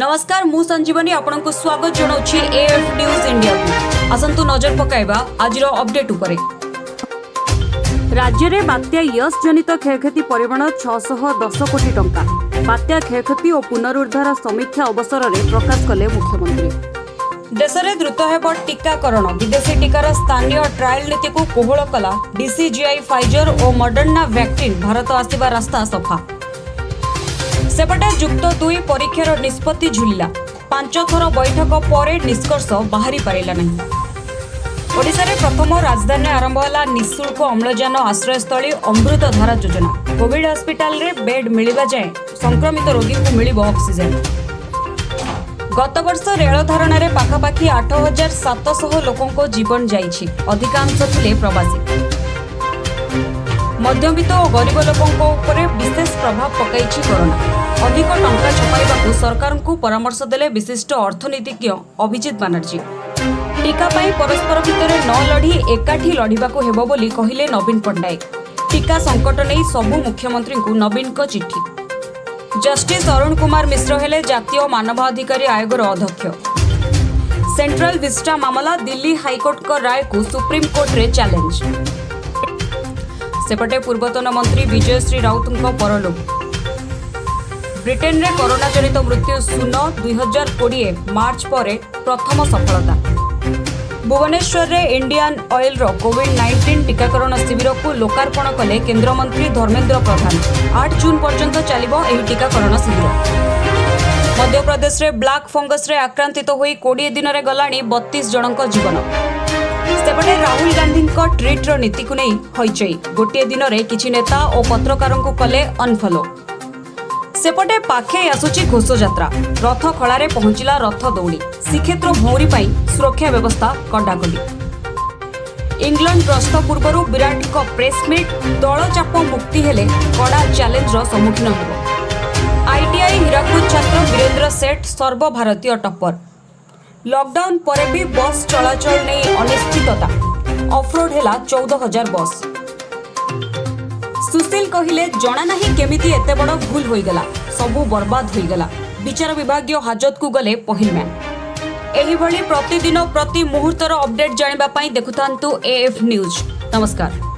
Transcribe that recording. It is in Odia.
ନମସ୍କାର, ମୁଁ ସଞ୍ଜୀବନୀ ଆପଣଙ୍କୁ ସ୍ୱାଗତ ଜଣାଉଛି ଏଏଫ୍ ନ୍ୟୁଜ୍ ଇଣ୍ଡିଆକୁ। ଆସନ୍ତୁ ନଜର ପକାଇବା ଆଜିର ଅପଡେଟ୍ ଉପରେ। ରାଜ୍ୟରେ ବାତ୍ୟା ୟସ୍ ଜନିତ କ୍ଷୟକ୍ଷତି ପରିମାଣ 610 କୋଟି ଟଙ୍କା। ବାତ୍ୟା କ୍ଷୟକ୍ଷତି ଓ ପୁନରୁଦ୍ଧାର ସମୀକ୍ଷା ଅବସରରେ ପ୍ରକାଶ କଲେ ମୁଖ୍ୟମନ୍ତ୍ରୀ। ଦେଶରେ ଦ୍ରୁତ ହେବ ଟିକାକରଣ। ବିଦେଶୀ ଟିକାର ସ୍ଥାନୀୟ ଟ୍ରାଏଲ ନୀତିକୁ କୋହଳ କଲା ଡିସିଜିଆଇ। ଫାଇଜର ଓ ମଡର୍ଣ୍ଣା ଭ୍ୟାକ୍ସିନ୍ ଭାରତ ଆସିବା ରାସ୍ତା ସଫା। ସେପଟେ ଯୁକ୍ତ 2 ପରୀକ୍ଷାର ନିଷ୍ପତ୍ତି ଝୁଲିଲା। ପାଞ୍ଚ ଥର ବୈଠକ ପରେ ନିଷ୍କର୍ଷ ବାହାରି ପାରିଲା ନାହିଁ। ଓଡ଼ିଶାରେ ପ୍ରଥମ ରାଜଧାନୀରେ ଆରମ୍ଭ ହେଲା ନିଃଶୁଳ୍କ ଅମ୍ଳଜାନ ଆଶ୍ରୟସ୍ଥଳୀ ଅମୃତଧାରା ଯୋଜନା। କୋଭିଡ ହସ୍ପିଟାଲରେ ବେଡ୍ ମିଳିବା ଯାଏଁ ସଂକ୍ରମିତ ରୋଗୀଙ୍କୁ ମିଳିବ ଅକ୍ସିଜେନ୍। ଗତବର୍ଷ ରେଳ ଧାରଣାରେ ପାଖାପାଖି 8700 ଲୋକଙ୍କ ଜୀବନ ଯାଇଛି। ଅଧିକାଂଶ ଥିଲେ ପ୍ରବାସୀ। ମଧ୍ୟବିତ୍ତ ଓ ଗରିବ ଲୋକଙ୍କ ଉପରେ ବିଶେଷ ପ୍ରଭାବ ପକାଇଛି କରୋନା। ଅଧିକ ଟଙ୍କା ଛପାଇବାକୁ ସରକାରଙ୍କୁ ପରାମର୍ଶ ଦେଲେ ବିଶିଷ୍ଟ ଅର୍ଥନୀତିଜ୍ଞ ଅଭିଜିତ ବାନାର୍ଜୀ। ଟିକା ପାଇଁ ପରସ୍ପର ଭିତରେ ନ ଲଢ଼ି ଏକାଠି ଲଢ଼ିବାକୁ ହେବ ବୋଲି କହିଲେ ନବୀନ ପଟ୍ଟନାୟକ। ଟିକା ସଙ୍କଟ ନେଇ ସବୁ ମୁଖ୍ୟମନ୍ତ୍ରୀଙ୍କୁ ନବୀନଙ୍କ ଚିଠି। ଜଷ୍ଟିସ୍ ଅରୁଣ କୁମାର ମିଶ୍ର ହେଲେ ଜାତୀୟ ମାନବାଧିକାର ଆୟୋଗର ଅଧ୍ୟକ୍ଷ। ସେଣ୍ଟ୍ରାଲ ଭିଷ୍ଟା ମାମଲା, ଦିଲ୍ଲୀ ହାଇକୋର୍ଟଙ୍କ ରାୟକୁ ସୁପ୍ରିମକୋର୍ଟରେ ଚ୍ୟାଲେଞ୍ଜ। ସେପଟେ ପୂର୍ବତନ ମନ୍ତ୍ରୀ ବିଜୟଶ୍ରୀ ରାଉତଙ୍କ ପରଲୋକ। ବ୍ରିଟେନରେ କରୋନା ଜନିତ ମୃତ୍ୟୁ ଶୂନ। 2020 ମାର୍ଚ୍ଚ ପରେ ପ୍ରଥମ ସଫଳତା। ଭୁବନେଶ୍ୱରରେ ଇଣ୍ଡିଆନ୍ ଅଏଲ୍ର କୋଭିଡ୍-19 ଟିକାକରଣ ଶିବିରକୁ ଲୋକାର୍ପଣ କଲେ କେନ୍ଦ୍ରମନ୍ତ୍ରୀ ଧର୍ମେନ୍ଦ୍ର ପ୍ରଧାନ। 8 ଜୁନ୍ ପର୍ଯ୍ୟନ୍ତ ଚାଲିବ ଏହି ଟିକାକରଣ ଶିବିର। ମଧ୍ୟପ୍ରଦେଶରେ ବ୍ଲାକ୍ ଫଙ୍ଗସରେ ଆକ୍ରାନ୍ତିତ ହୋଇ 20 ଦିନରେ ଗଲାଣି 32 ଜଣଙ୍କ ଜୀବନ। ସେପଟେ ରାହୁଲ ଗାନ୍ଧୀଙ୍କ ଟ୍ୱିଟ୍ର ନୀତିକୁ ନେଇ ହଇଚଇ। ଗୋଟିଏ ଦିନରେ କିଛି ନେତା ଓ ପତ୍ରକାରଙ୍କୁ କଲେ ଅନଫଲୋ। ସେପଟେ ପାଖେଇ ଆସୁଛି ଘୋଷଯାତ୍ରା। ରଥ ଖଳାରେ ପହଞ୍ଚିଲା ରଥ ଦଉଡ଼ି। ଶ୍ରୀକ୍ଷେତ୍ର ଭଉଁରୀ ପାଇଁ ସୁରକ୍ଷା ବ୍ୟବସ୍ଥା କଡ଼ାକଡ଼ି। ଇଂଲଣ୍ଡ ଗସ୍ତ ପୂର୍ବରୁ ବିରାଟଙ୍କ ପ୍ରେସମିଟ୍। ଦଳ ଚାପ ମୁକ୍ତି ହେଲେ କଡ଼ା ଚ୍ୟାଲେଞ୍ଜର ସମ୍ମୁଖୀନ ହେବ। ଆଇଟିଆଇ ହୀରାକୁଦ ଛାତ୍ର ବୀରେନ୍ଦ୍ର ସେଠ ସର୍ବଭାରତୀୟ ଟପ୍ପର। ଲକଡାଉନ ପରେ ବି ବସ୍ ଚଳାଚଳ ନେଇ ଅନିଶ୍ଚିତତା। ଅଫରୋଡ୍ ହେଲା 14,000 ବସ୍। ସୁଶୀଲ କହିଲେ, ଜଣା ନାହିଁ କେମିତି ଏତେ ବଡ଼ ଭୁଲ ହୋଇଗଲା, ସବୁ ବର୍ବାଦ ହୋଇଗଲା। ବିଚାର ବିଭାଗୀୟ ହାଜତକୁ ଗଲେ ପହିଲମ୍ୟାନ୍। ଏହିଭଳି ପ୍ରତିଦିନ ପ୍ରତି ମୁହୂର୍ତ୍ତର ଅପଡେଟ୍ ଜାଣିବା ପାଇଁ ଦେଖୁଥାନ୍ତୁ ଏଏଫ୍ ନ୍ୟୁଜ୍। ନମସ୍କାର।